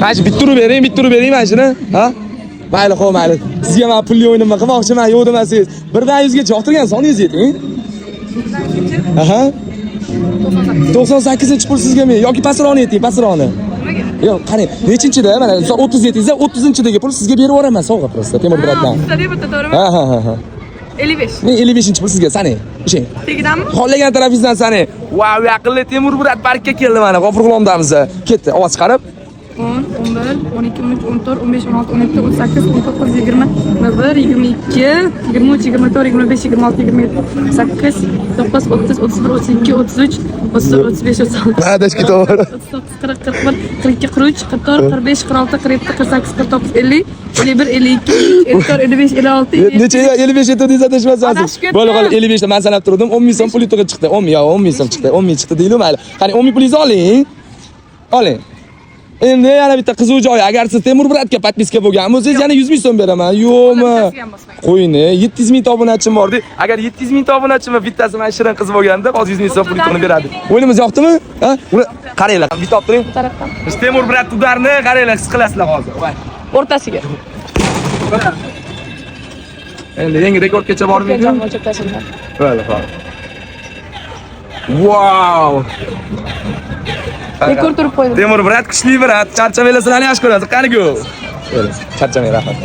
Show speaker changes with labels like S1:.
S1: Mana shu bitta urib bering, bitta urib bering mana shuni. Ha? Mayli, xo'p, mayli. Sizga men pulli o'yinimni qilmoqchiman, yo'q demasangiz. Birdan 100 gacha yoqtirgan soningizni ayting. Aha. 98 pul sizga men yoki pastroqni ayting, pastroqni.
S2: Nimaga?
S1: Yo'q, qarang, nechinchida? Mana misol 37 desa, 30-chidagi pul sizga berib yuboraman sovg'a просто Temur брат dan.
S2: Bitta deb bitta, to'g'rimi?
S1: Ha.
S2: 55.
S1: Men 55-pul sizga sanang. Ishing.
S2: Tegidanmi?
S1: Xohlagan tarafingizdan sanang. Vau, yaqinda Temur брат parkka keldi mana, G'ofur G'ulomdamiz. Ketdi, ovoz chiqarib.
S2: 10, 11, 12, 13, 14, 15, 16, 17, 18, 19, 20, 21, 22, 23, 24, 25, 26, 27, 28, 9, 30, 31, 32, 33, 34, 35, 36.
S1: Adashib ketaver.
S2: 39, 40, 41, 42, 43, 44, 45, 46, 47, 48, 49, 50, 51, 52, 54, 55, 56,
S1: Necha 55 aytdingiz, adashmasam.
S2: Adashib ketdim.
S1: Bo'ldi, qoldi, 55 ta man sanab turdim. 10 ming so'm pul yutug'i chiqdi. 10 ming, yo, 10 ming so'm chiqdi. 10 ming chiqdi deydi, mayli. Qani 10 ming pulingizni oling. Oling. Endi yana bitta qiziq joyi, agar siz Temur брат ga подписка bo'lgan bo'lsangiz, yana 100 ming so'm beraman. Yo'qmi?
S2: Bittasiga ham bosmang.
S1: Qo'yini, 700 ming obunachim bor. Agar 700 ming obunachim va bittasi mana shirin qiz bo'lganda, hozir 100 ming so'm pul yutug'ini beradi. O'yinimiz yoqdimi? Ha? Uni qaranglar, bitta olib turing.
S2: Tarafdan.
S1: Biz Temur брат удар ni qaranglar, his qilasizlar hozir. Voy.
S2: O'rtasiga.
S1: Endi yangi rekordgacha bormaydi.
S2: Jonni o'chirib tashlanglar.
S1: Bo'ldi, xo'p. Wow!
S2: Rekord urib qo'ydim.
S1: Temur брат kuchli брат, charchamanglar, sizlarni yaxshi ko'ramiz. Qani go. Charchamang, rahmat.